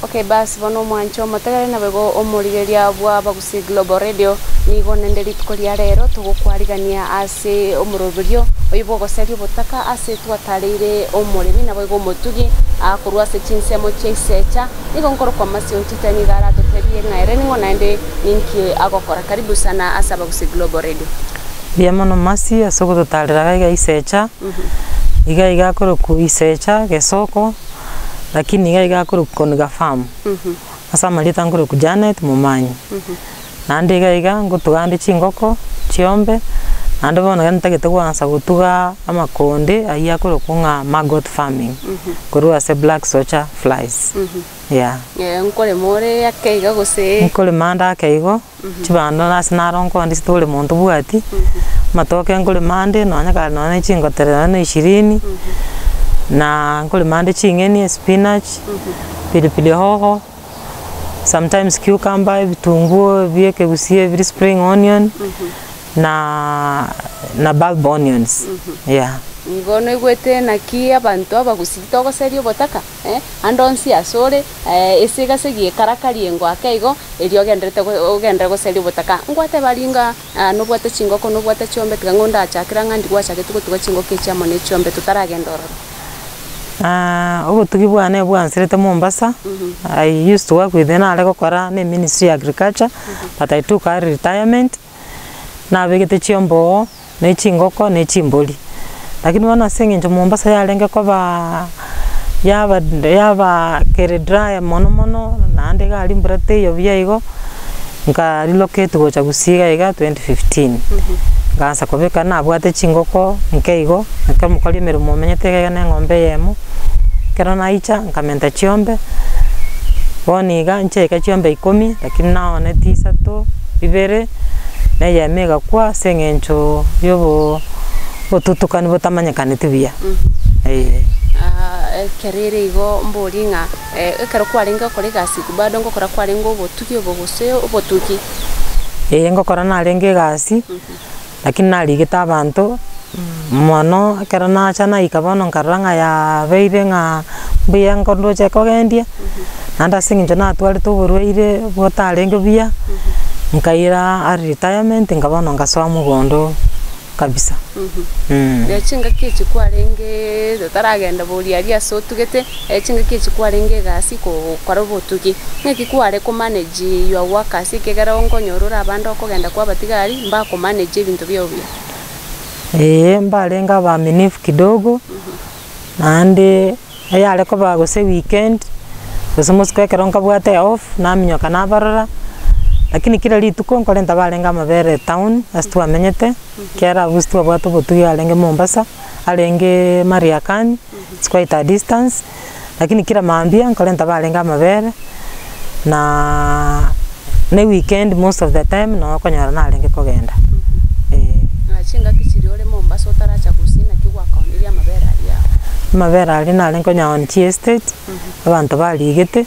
Okay basi bono omwanche omotegereri naboigo omorigereria bwa Abagusii Global Radio, nigo naende rituko ria rero togokwarigania ase omoroberio oyio bw'ogoseria obotaka ase twatareire omoremi naboigo omotugi korwa ase chinsemo chia isecha, nigo nkorokwa Mercy Ontita nigo aratotebie ng'a ere ning'o naende ninki agokora. Karibu sana ase Abagusii Global Radio. Mbuya mono Mercy ase ogototarera iga iga isecha, iga iga akorokwa isecha gesoko. Lakini iga iga akorokwa Koniga Farm, ase amarieta nkorokwa Janet Momanyi. Naende iga iga ngotuga ande chingoko, chiombe, naende bono iga ntagete goansa gotuga amakonde aywo akorokwa ng'a maggot farming, korwa ase black soldier flies, yeah. Nkorema ore ake iga gose? Nkorema ande ake igo. Chibando ase naro nkondi tore monto bwati, amatoke nkorema ande nonya kare nonya ne chingotere nonya na ishirini, na nkorema ande ching'eni espinach, pilipili hoho, sometimes cucumber, ebitunguo bia ekegusii ebiri spring onion, na na bulb onions, yeah. Nigo noigwete naki abanto abagusii togoseria obotaka? Ande onsi asore, ase egase gi'ekarakaria engo ake igo, erio ogenderete ogenderere goseria obotaka. Ngwateba ringa nobwate chingoko, nobwate chiombe, tiga ng'o ndachakera ng'a ndi gwachagete gotuga chingoko echi amo ne chiombe totaragenda ororo. Obotugi bwane bwanserete Mombasa, I used to work with nare gokora na eministry ya agriculture, but I took early retirement, nabegete chiombe oo. ne chingoko ne chimbori. Lakini bono ase eng'encho Mombasa yarenge kobaa yaba yaba kere dry mono mono, naende iga aria mbura teiyo buya igo, nka relocate gocha gusii iga iga 2015. Nkaansa kobeka nabwate chingoko nke igo, ekero omokori emeremo omenyete iga iga na eng'ombe eyemo, ekero naicha nkamenta chiombe, bono iga nchiaika chiombe ikomi, lakini naoneti isato, ibere. Na eyemo egakwa ase eng'encho y'obo obotutukani botamanyekaneti buya, eh. Ekero ere igo mbori ng'a ekero kwarenge gokora egasi bado ngokora kwarenge obotugi obo gose obotuki? Eeh ngokora narenge egasi, lakini narigete abanto, mono ekero nacha naika bono nkarora ng'a yabeire ng'a mbuya nkondoche kogendia. Naende ase eng'encho natwarete oborwaire botarenge buya, nkaira early retirement nka bono nkasoa mogondo kabisa. Chingaki echi kwarenge totaragenda bori aria ase otugete, chingaki echi kwarenge egasi gokora obotugi, ng'aki kware ko manage your workers ekiagera okonyora ore abande okogenda kwabatiga aria mbako manage ebinto biabo buya. Eeh mbarenge abaaminifu kidogo, naende. Eyare koba gose weekend, gose mosiko ekero nkabwate off, naminyoka nabarora, lakini kera rituko nkorenta barenge amabere etown ase twamenyete, ekiagera abwo ase twabwate obotugi arenge Mombasa, arengeee Mariakani, it's quite a distance, lakini kera mambia nkorenta barenge amabere, naaa na eweekend most of the time noo okonyora narenge kogenda, eh. Chingaki chiria ore Mombasa otaracha gusii naki gwakaonirie amabere aria abo? Amabere aria narenge konyaonia chiestate, abanto barigete,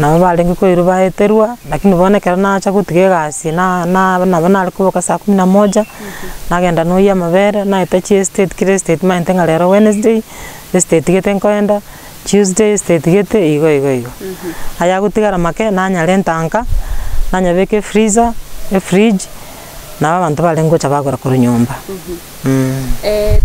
nabo barenge koirwa baeterwa, lakini bono ekero nacha gotiga egasi na na nabo nare koboka saa kumi na moja, nagenda noyia amabere, naeta chiestate kera estate maete ng'a rero Wednesday, estate gete nkoenda. Tuesday estate gete igo igo igo. Aya agotigara make nanyarenta nka, nanyabeka efreezer, efridge, nabo abanto barenge gocha bagora korwa nyomba.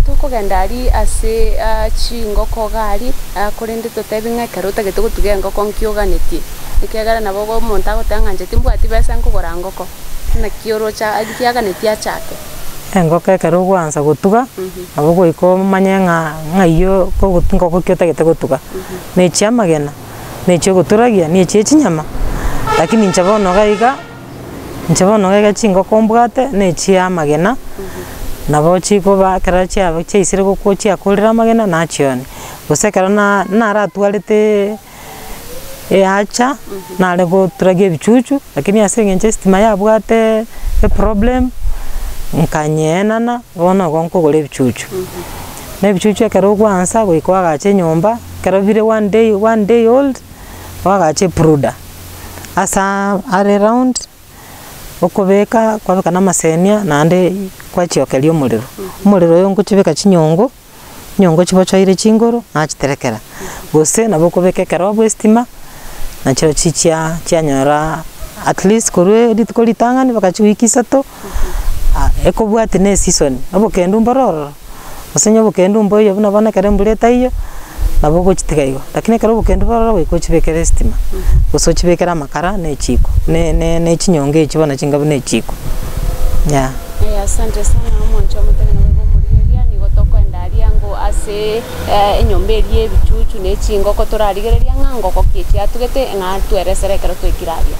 Tokogenda aria ase chingoko iga aria, korende totebi ng'a ekero otagete gotuga engoko nki oganetie, ekiagera nabo omonto agoteba ng'a inche timbwati besa nkogora ngoko, naki oroche nki aganetie achake. Engoko ekero ogoansa gotuga, nabo goika omanye ng'a ng'ai okogotu ngoko ki otagete gotuga, na echia amagena, na echia ogoturagia, na echia echinyama, lakini inche bono iga iga, inche bono iga iga chingoko mbwate na echia amagena, nabo chikoba ekero chiaba chiaisire gokwa chiakorire amagena nachionia, gose ekero na naratwareteee. Eacha nare goturagia ebichuchu, lakini ase eng'encho estima yabwate eproblem, nkanyeenana, bono igo nkogora ebichuchu. Na ebichuchu ekero ogwansa goika oagache enyomba, ekero bire one day one day old, oagache ebrooder, asaa are round, okobeka kwabeka na amasenia naende kwachiokeria omorero. Omorero oyo nkochibeka chinyongo. Chinyongo chibochoire chingoro, nachiterekera, gose nabo okobeka ekerobo estima, nachio chichia chianyora at least korwa rituko ritang'ani mpaka chiwiki isato, ekobwatia na eseason, obokendu mboro ororo, gose onye obokendu mboiyo buna bono ekero embura etaiyo, nabo ogochitiga igo. Lakini ekero obokendu bore ororo goika ochibekere estima, gose ochibekere amakara na echiko ne ne ne chinyongo echio bono chinga buna echiko, yeah. Eh, asante sana omwancho omotebe nabo igo omorigereria, nigo tokoenda aria ango ase enyomba eria y'ebichuchu na echingoko torarigereria ng'a ngoko ki echiatugete ng'a tweresere ekero twaikire aria.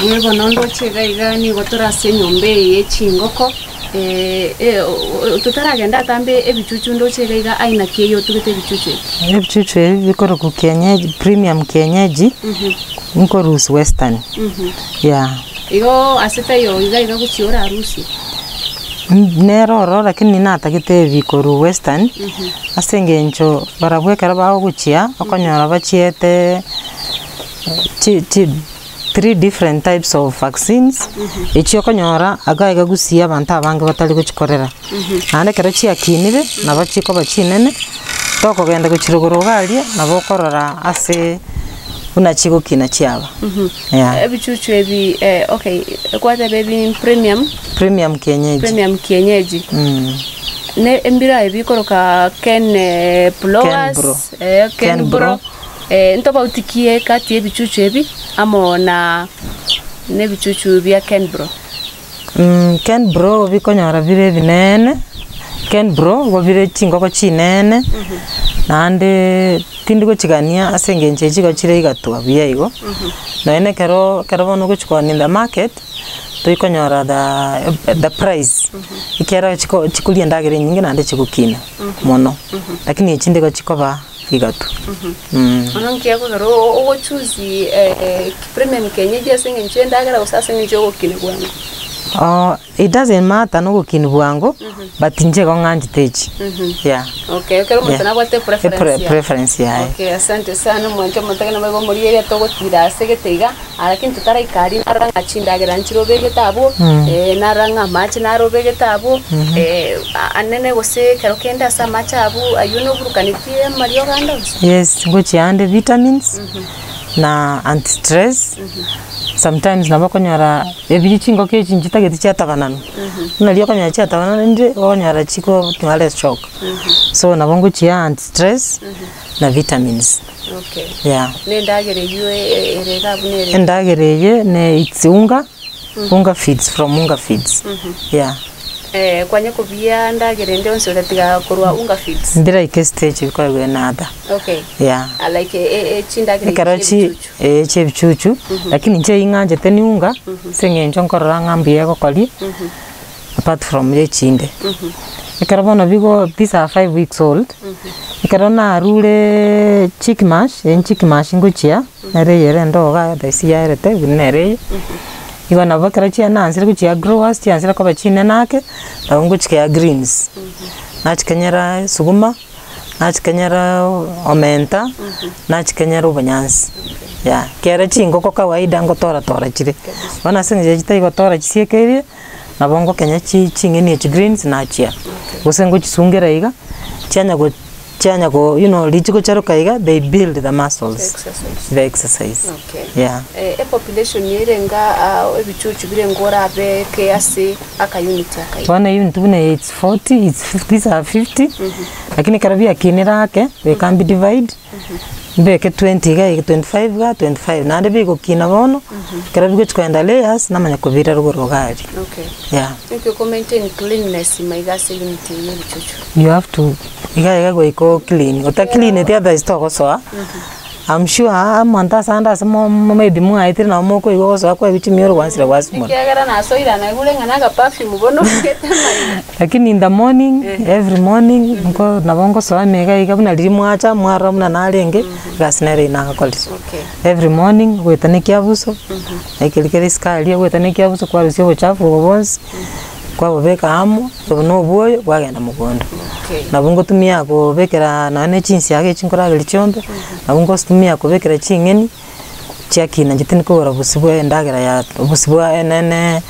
Inwe bono ndoche iga iga nigo tore ase enyomba eye ye chingoko, totaragenda atambe ebichuchu ndoche iga iga aina ki eye otugete ebichuchu ebi? Ebichuchu ebi bikorokwa kienyeji, premium kienyeji, nkorusia western, yeah. Igo ase taiyo iga iga gochia orarusie? Nere ororo lakini natagete ebi korwa western, ase eng'encho barabwo ekero bagochia, okonyora bachiete chi chi three different types of vaccines, echio okonyora iga iga gusii abanto abange batari gochikorera. Naende ekero chiakinire, nabo chikoba chinene, tokogenda gochia rogoro iga aria, nabo okorora ase buna chigokina chiaba, yeah. Ebichuchu ebi okay, kwateba ebi premium. Premium kienyeji. Premium kienyeji. Ne embira ebi bikoroka Ken Ken Bro. Ken Ken Bro. Bro. Ntobauti ki egati y'ebichuchu ebi amo na nebichuchu bia Ken Bro? Ken Bro bikonyora bire ebinene, Ken Bro nigo bire chingoko chinene, naende tindi gochigania ase eng'encho echi igo chire igatwa buya igo, nonye na ekero ekero bono ogochi koonia in the market, toikonyora the the price, ekiagera chiko chikoria endagera enyinge naende chigokina mono, lakini echi nigo chikoba igatwa. Bono nki ekogera ogochusi premium kienyeji ase eng'encho y'endagera gose ase eng'encho y'ogokina bwango? It doesn't matter na ogokina bwango, but inche igo ng'anchete echi, yeah. Okay, ekero omonto Yeah. nabwate epreference Epre- yaye. preference yaye. Okay, asante sana omwancho omontake nabo igo omorigereria togotira ase gete iga, lakini totaraika aria narora ng'a chindagera nchire obegete abwo, narora ng'a amache naro obegete abwo, anene gose ekero kende ase amache abwo aywo noburukanetie amariogo ande onsi? Yes, ngochia ande vitamins, na anti stress, sometimes nabo okonyora ebi chingoko echi nchitageti chiatabananwa, buna riria okonyora chiatabananire, okonyora chikotwara eshock. So nabo ngochia anti stress, na vitamins. Okay. Yeah. Na endagera eywo ere iga buna ere? Endagera eye ne it's unga, unga feeds from unga feeds. Yeah. Eh, kwanya kobia ndagera ende yonsi otatiga korwa unga feeds? Ndiraika estage bikoegwa enada. Okay. Yeah. Ah, like e- e- chindagera Ekero echi chi ebichuchu. eh chia ebichuchu, lakini inche ing'anchete ni unga, ase eng'encho nkorora ng'a mbuya egokoria, apart from ya echinde. Ekero bono bigo these are five weeks old, ekero narureee chick mash, eye chick mash ngochia, nere eye ere endo igaa otherwise yaerete buna nere eye, igo nabo ekero chianansire gochia growers chiansire koba chinene ake, nabo ngochikea greens, nachikenyera esuguma, nachikenyera omenta, nachikenyera obonyansi, yeah. Ekero chingoko kawaida ngotora tora chire, bono ase eng'encho chitari gotora chisiekeirie, nabo ngokenya chi ching'eni echi greens nachia, gose ngochisungera iga, chianya go chianya go you know riria chigocharoka iga, they build the muscles, Exercise. the exercise, Okay. yeah. Eh, epopulation ere nga ah, ebichuchu bire ngorabeke ase aka unit aka iga. Bono eunit buna eye it's 40, it's 50, these are 50, lakini ekero biakinire ake, goika mbi divide, mbeke 20 iga iga 25 iga 25, naende bigokina bono, ekero bigochi kogenda layers, namanya kobira rogoro iga aria, Okay. yeah. Naki oko maintain cleanliness maiga ase unit eye ya ebichuchu? You have to iga iga goika o clean, ota cleaneti otherwise togosoa, I'm sure omonto ase ande ase mo maybe mwaetire nabo mokoigwa gosoa kwaigwa chimioro gwansire gwasimora. Ekiagera nasoire naigure ng'a na agaperfume bono obegete amaiga. Lakini in the morning, every morning, nko nabo ngosoa ime iga iga buna riria mwacha mwarora buna narenge, egasi nere eywo nagakorire. Okay. Every morning, goeta na ekiabuso, ekeri kere isiko aria, goeta na ekiabuso kwarusia obochafu obo bonsi, kwabobeka amo, obo na obwoyo, bwagenda mogondo. Okay. Nabo ngotumia kobekera nonye na chinsiaga echi nkorageria chiombe, nabo ngositumia kobekera ching'eni. Chiakina inche tindi kogora obosie bwa endagera ya obosie bwa enene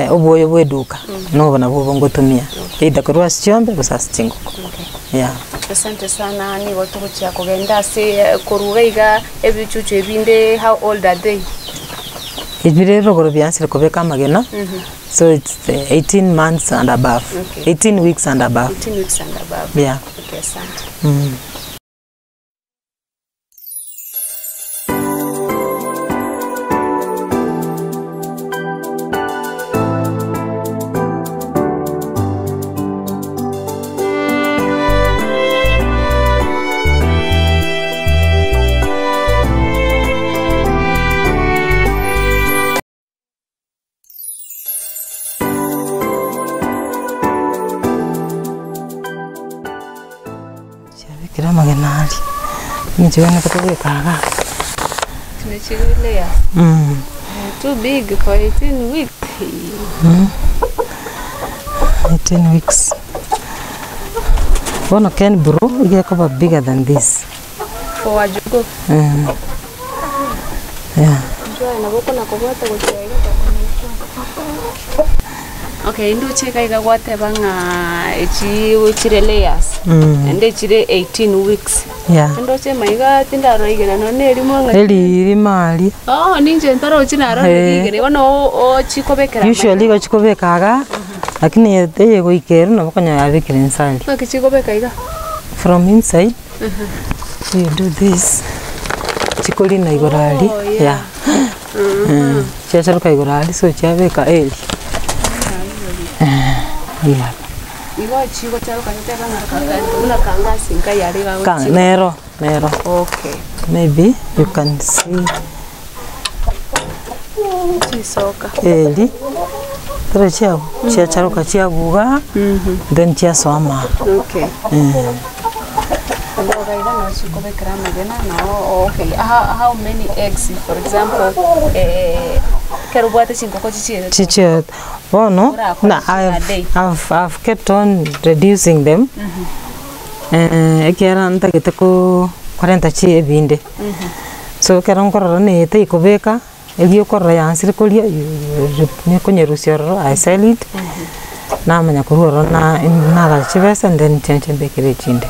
obwoyo bwa eduka, nobo nabwo obo ngotumia, either korwa ase chiombe gose ase chingoko, yeah. Asante sana, nigo togochia kogenda ase korwa iga iga ebichuchu ebinde how old are they? Ebire rogoro biansire kobeka amagena, so it's 18 months and above, Okay. 18 weeks and above, 18 weeks and above. yeah. Okay, asante. Chiabekire amagena aria, inche bono tokobeka igaa. Too big for 18 weeks. 18 weeks. Bono Kenbro iga ekoba bigger than this. For Wajugu. Yeah. Okay, ndoche iga iga gwateba ng'a echi chire layers naende chire 18 weeks. Yeah. Ndoche maiga tindarora igena nonye na erimo ng'a Eri rimo aria. Oh, ninche ntarochi narorire Eh. rigena igo no ochikobekera Usually igo chikobeka igaa, lakini eye goika ero nabo okonyora yabekire inse aria. Naki chikobeka iga? From inside, you do this, chikorina igoro aria, Oh, yeah. yeah. Chiacharoka igoro aria so chiabeka eri. Yeah. Igo chigocharoka niteba ng'a kanga buna kangasi nka yare iga Ka, gochi- nero, nero. Okay. Maybe you can see Chisoka. eri. Tore chia chiacharoka chiaguga, then chiasoa amaro. Okay. Igo iga no chikobekera amagena no okay. How, how many eggs for example eh ekero obwate chingoko chichiete Chiche bono Orakore na ching'ade. I've, I've, I've kept on reducing them eh, ekiagera ntagete ko korenta chi ebinde so ekero nkorora neyete ikobeka erio okorora yansire koria nikonyerusia ororo I sell it namanya korwa ororo na nagacha chibesa and then chenche mbekere echinde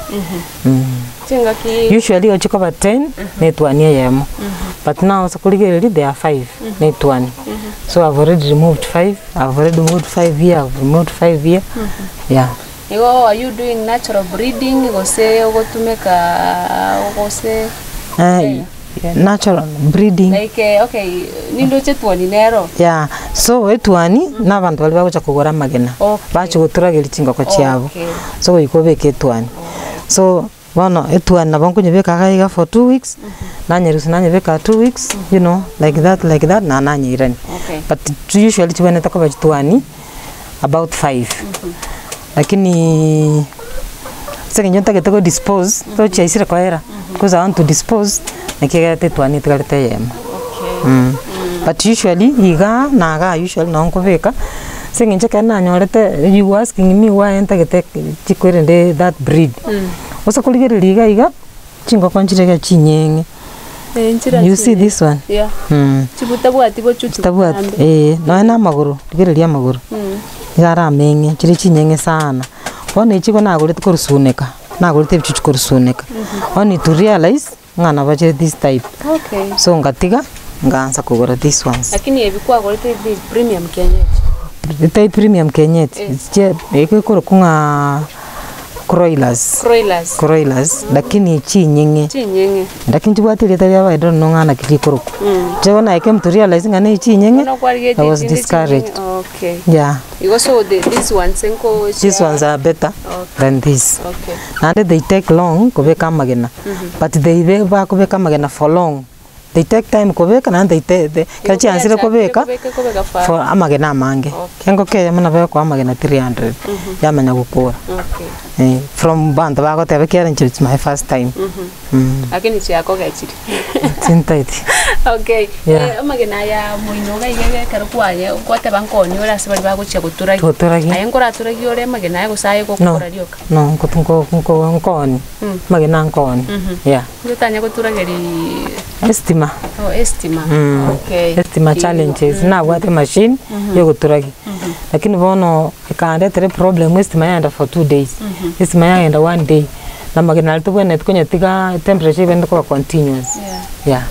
chingaki Usually igo chikoba 10 na etwani eyemo but now ase korigereria they are 5 na etwani so I've already removed 5 I've already removed 5 here I've removed 5 here yeah. Igo are you doing natural breeding gose ogotumeka gose Eh, natural breeding like eh, okay nindoche twani nero yeah so etwani na abanto baria bagocha kogora amagena Okay. bache goturageria chingoko chiabo Okay. so goika obeke etwani so bono etwani nabo nkonyebeka iga iga for 2 weeks nanyerusia nanyebeka 2 weeks you know like that like that na nanyeirania Okay. but usually chibwenerete koba chitwani about 5 lakini ase eng'encho ntagete go dispose tochiaisire koera because I want to dispose naki egerete etwani etigarete eyemo Okay. But usually iga na iga usually nabo nkobeka ase eng'encho ekero nanyorete you were asking me why ntagete chikwerende that breed gose korigereria iga iga chingoko nchire iga chinyeng'e Eh, nchira you see this one Yeah. Chibutabwati bochuchu tabwati eh nonya na amagoro rigereria amagoro iga arameng'e chire chinyeng'e sana bono echi igo nagorete korusuneka nagorete ebichuchu korusuneka only to realize ng'a nabo chire this type Okay. so ngatiga ngaansa kogora these ones Lakini ebi kwagorete bi premium kienyeji. Etai premium kienyeji che ekorokwa ng'a broilers Broilers. broilers lakini chinyeng'e Chinyeng'e. lakini nchibwate erieta riabo I don't know ng'a naki rikorokwa inche bono I came to realize ng'a ne chinyeng'e Bono kwarigete I was echinde discouraged chinyeng'e. Okay. yeah Igo so the, these ones enko these ones are better Okay. than this Okay. naende they take long kobeka amagena but they be bakobeka amagena for long they take time kobeka naende they take they kero chiansire kobeka Kobeka fa. for amagena amange Okay. engoko eyemo nabo ekoa amagena 300 yamanya gokora Okay. eh, from banto bagoteba ekiagera inche it's my first time Lakini chiako gechiri. sintaiti Okay. Yeah. Eh, amagena aya moino iga iga ekero kwaye gwateba nkoni ore ase baria bagochia goturagia. Goturagia. Aye nkoraturagia ore amagena aya gose aye no gokora rioka. no nko- nko- nko- nkoni amagena nkoni yeah Intwe tanya goturageri Estima. Oh, estima. Okay. Estima challenges, nabwate emachine yogoturagia, lakini bono ekandetera eproblem estima yaenda for 2 days, estima yaenda one day, na amagena aria tobwenereti konyatiga temperature ebwenerete koba continuous. Yeah.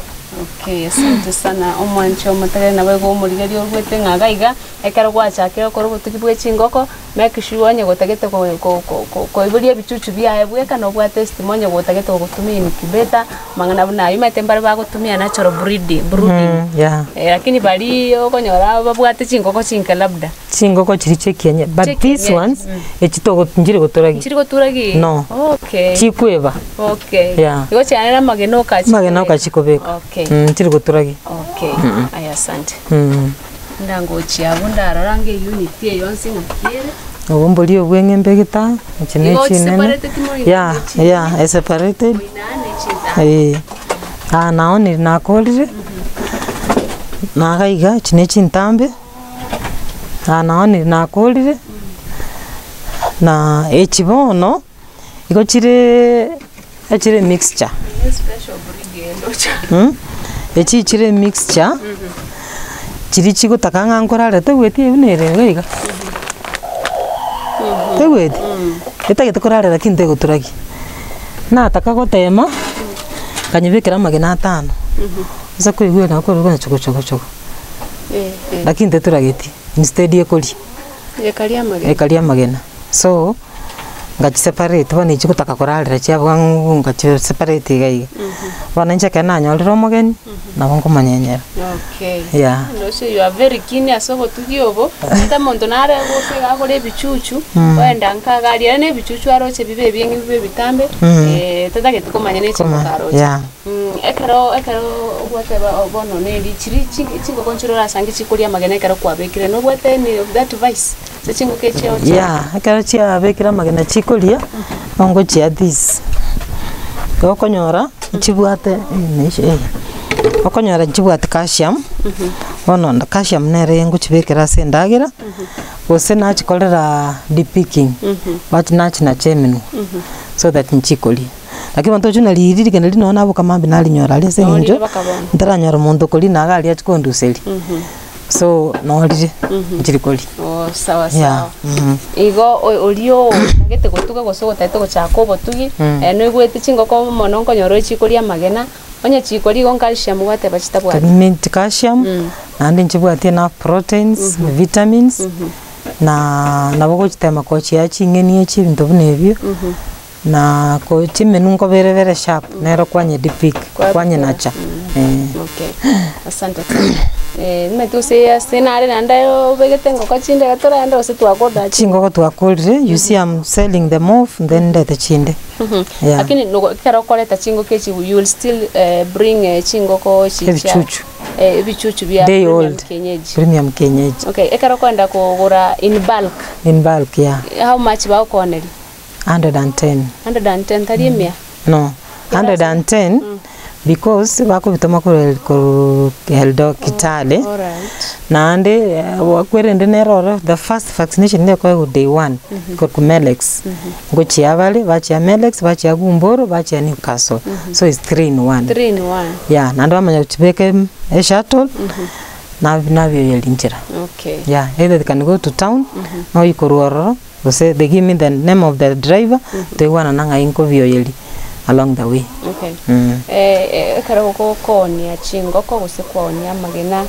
Okay, asante sana omwancho omotegere nabo igo omorigereria orwete ng'a iga iga, ekero gwachakire gokora obotugi bwa echingoko, make sure onye gotagete ko- ko- ko- ko- koiboria ebichuchu biaye bweka nobwate estima onye gotagete gogotumia incubator, amang'ana buna aywo omanyete mbare bagotumia natural breeding brooding. Yeah. Lakini baria okonyora babwate chingoko chinke labda. Chingoko chiria chia ekienyeji, but Chia these ekienyeji, ones, echi togo nchiri gotoragia. Nchiri goturagi? No. Okay. Chikweba. Okay. Yeah. Igo chianera amagena okachi. Amagena okachikobeka. Okay. Nchiri goturagi. Okay. Aya asante. Ndangochia abwo ndarora ng'a eunit eye yonsi ng'aki ere. Obo mbori obweng'e egeta, echi na Igo echinene. chiseparated moino Yeah, echinde. yeah, eseparated. Moinane echintano. Eh. Ah nao niri nakorire, naga iga echi na echintambe, ah nao niri nakorire, na echi bono, igo chireee echire emixture. Special breed eye Echi chire emixture, chiria chigotaka ng'a nkorarera togweti eywo buna ere iga iga, togweti? Etagete korarera lakini tegoturagi. Nataka gotema, nkanyebekera amagena atano, ase koigwera nabo korwa chogo chogo chogo, lakini teturageti, instead ekoria, Ekaria amagena. ekaria amagena. So, ngachiseparate bono echi gotaka korarera chiabwa ng'u ngachiseparate iga iga. Bono inche ekero nanyorire omogeni, nabo nkomonyenyera. Okay. Yeah. Ndoche you are very keen ase obotugi obo, ata omonto nare gose iga agore ebichuchu, oenda nka iga aria na ebichuchu aroche bibe ebieng'e bibe ebitambe, tatageti komanya na echingoko aroche. Ekero ekero ogwateba bono na eri chiri chingoko nchire orasange chikoria amagena ekero kwabekire, nobwate any of that vice ase chingoko echio chia. Yeah, ekero chiabekire amagena chikoria, nongochia this, igo okonyora nchibwate okonyora nchibwate calcium, bono calcium nere ngochibekera ase endagera, gose nachikorera depicking, bachi nachinacha emenwa, so that nchikoria. Lakini bono tochi buna riiri rigena riria nonye naboka mambia narinyora aria ase eng'encho, Norire baka bono. ntaranyora omonto okoria naga aria achia konduseria. So norire, nchiri koria. Oh, sawa Yeah, sawa. Igo o- oria otagete gotuga gose otagete gochaka obotugi, noigwete chingoko mono nkonyora chikoria amagena, onye chikoria igo calcium gwateba chitabwati. Mint calcium, naende nchibwati enough proteins, vitamins, na nabo ogochitema kochia ching'eni echi ebinto buna ebio, na ko chimenu nkobere bere sharp, nero kwanye depick, kwanyenacha eh. Okay, asante sana. Nimanyete gose ase nare naende obegete engoko chinde iga toragende gose twakoda Chingoko twakorire, you see I'm selling them off then ndete chinde. Yeah. Lakini nogo ekero okoreta chingoko echi you will still bring chingoko echi chia Ebichuchu. ebichuchu bia Day premium old. kienyeji. Premium kienyeji. Okay, ekero okoenda kogora in bulk, In bulk, yeah. how much bagokoneria? 110. 110 tari emia? No, 110 because bakobitoma korwa korwa Eldoret Kitale. Alright. Naende kwerende nere oro the first vaccination nigo ekoegwa day one korwa Melex. Ngochia bare bachia Melex bachia Gumboro bachia Newcastle. So it's three in one. 3 in 1. Yeah, naende bamanya gochibeka em- eshuttle nabioyeria nchera. Okay. Yeah, either they can go to town, noikorwa ororo, gose they give me the name of the driver, toigwanana ng'ai nkobioyeria along the way. Okay. Ekero gokonia chingoko gose kwaonia amagena,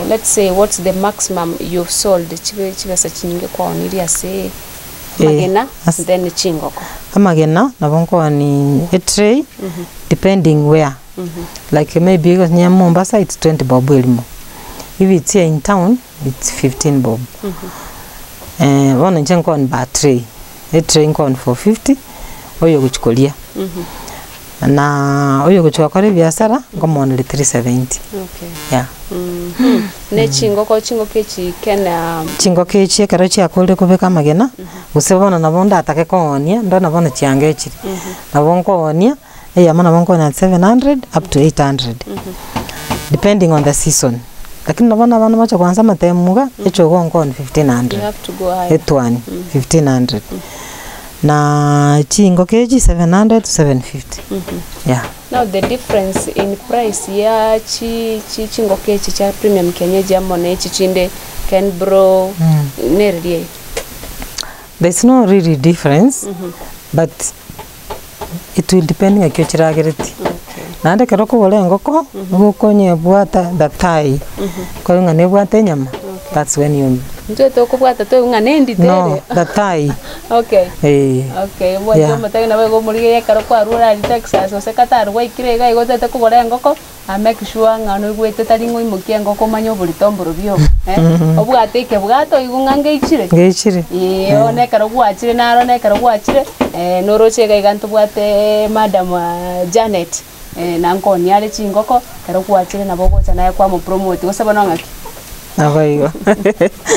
let's say what's the maximum you've sold chibe chibesa chinyinge kwaonirie ase amagena then chingoko? Amagena nabo nkooni etray depending where. Like maybe onye Mombasa it's 20 bob erimo. If it's here in town it's 15 bob. Bono inche nkooni by tray, etray nkooni 450 oyo ogochia koria. Na oyo ogochia gokora ebiasara nkomooneria 370. Okay. Yeah. Ne chingoko chingoko echi kena Chingoko echi ekero chiakorire kobeka amagena, gose bono nabo ndatake koonia, ndona bono chianga echire. Nabo nkoonia, eyemo nabo nkoonia at 700 up to 800 depending on the season. Lakini bono abana bacha kwanza amatemu iga, echogo nkoonia 1500. You have to go higher. Etwani 1500. Na chingoko echi 700 to 750 yeah. Now the difference in price ya chi chi chingoko echi chia premium kienyeji amo na echi chinde kenbro nereri eye? There's no really difference but it will depend ng'aki ochiragereti. Naende ekero okogora engoko, nigo okonyebwata the thigh, korwa ng'a nebwate enyama, that's when you Intwe tokobwata toigwe ng'a nendito no ere. the thigh Okay. eh. Okay, obwanche Yeah. omotebie nabo igo omorigereria ekero kwarure aria Texas gose Qatar gwaikire iga igo otagete kogora engoko, a make sure ng'a noigwete tari ng'a oimokie engoko omanye oborito mborobio obo eh, obwate ekebwato oigwe ng'a ngeichire. Ngeichire. Eeh bono ekero gwachire naro na ekero gwachire, noroche iga iga ntobwate madam Janet, na nkonia are chingoko, ekero gwachire nabo ogocha naye kwamopromote gose bono ng'aki? Nabo igo.